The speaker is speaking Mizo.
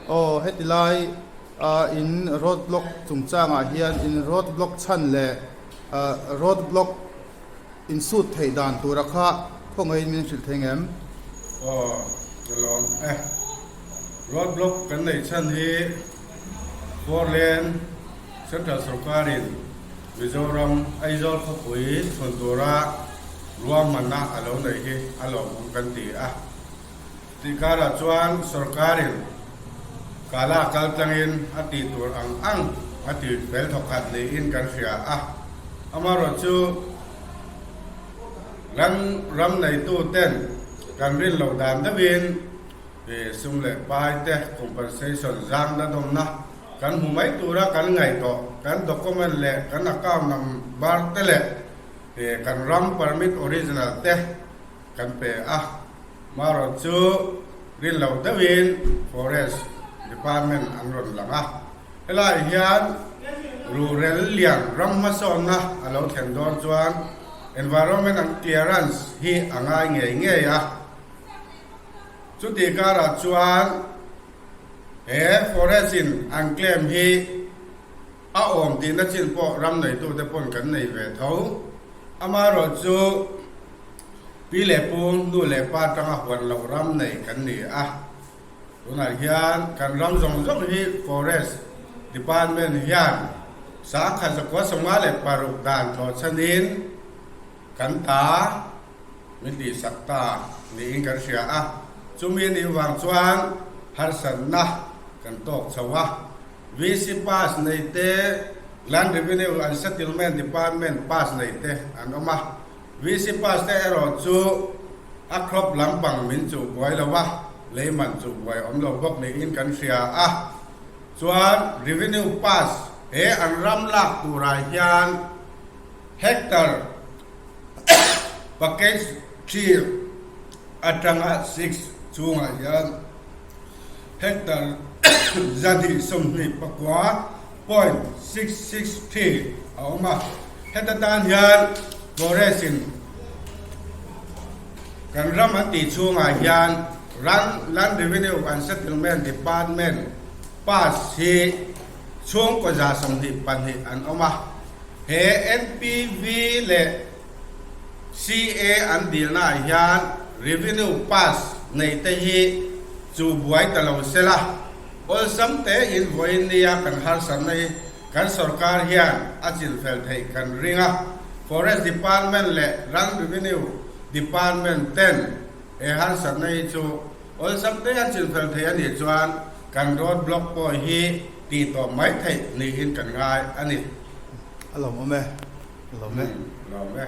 Aw heti lai a in road block chungchangah hian in road block chhan leh road block in sut theih dan tura kha khawngaihin min hrilh thei ngem? Aw ka lawm e. Road block kan neih chhan hi Portland Central Sawrkarin Mizoram Aizawl khawpui chhun tura ruahmanna a lo neih hi a lawmawm kan ti a. Tih karah chuan sawrkarin Kala kal tlangin a tih tur ang ang a ti fel thawkhat niin kan hria a. Amaherawhchu ram ram neitu ten kan rin loh dan deuhin sum leh pai te compensation zang na dawmna kan hmu mai tura kan ngaihtuah kan document leh kan account number te leh kan ram permit original te kan pe a, marawh chu rin lo deuhin Forest Department an rawn lang a, helaiah hian ruhrel lian ram hmasawnna a lo thlen dawn chuan Environment and Clearance hi a ngai ngei ngei a, chutih karah chuan he Forest in an claim hi a awm tihna chin pawh ram neitute pawn kan nei ve tho, amaherawhchu. Pi leh pu, nu leh pa atanga huan loh ram nei kan ni a. Tunah hian kan ram zawng zawng hi Forest Department hian sangkhat zakua 56 dan thlawh chhanin kan ta min tihsak ta niin kan hria a. Chumi nih vang chuan harsatna kan tawk chho a. VC pass nei te, Land Revenue and Settlement Department pass nei te an awm a. VC pass te erawh chu a crop lampang min chuh buai lo a, lei man chuh buai awm lo bawk niin kan hria a. Chuan Revenue pass he an ram lak turah hian hectare package 3 atanga 6 chhungah hian hectare 129.663 a awm a, heta tan hian forest in kan ram an tih chhungah hian ran Land Revenue and Settlement Department pass hi chhungkaw 22 an awm a, he NPV leh CA an dilna ah hian Revenue pass nei te hi chu buai ta lo se la, awlsam te in vawiin nia kan harsatna hi kan sorkar hian a chinfel theih kan ring a, Forest Department leh Land Revenue Department ten he harsatna hi chu awlsam te an chinfel thei a nih chuan kan road block pawh hi tih tawh mai theih niin kan ngai a ni. A lawmawm e. Lawm e. Lawm e.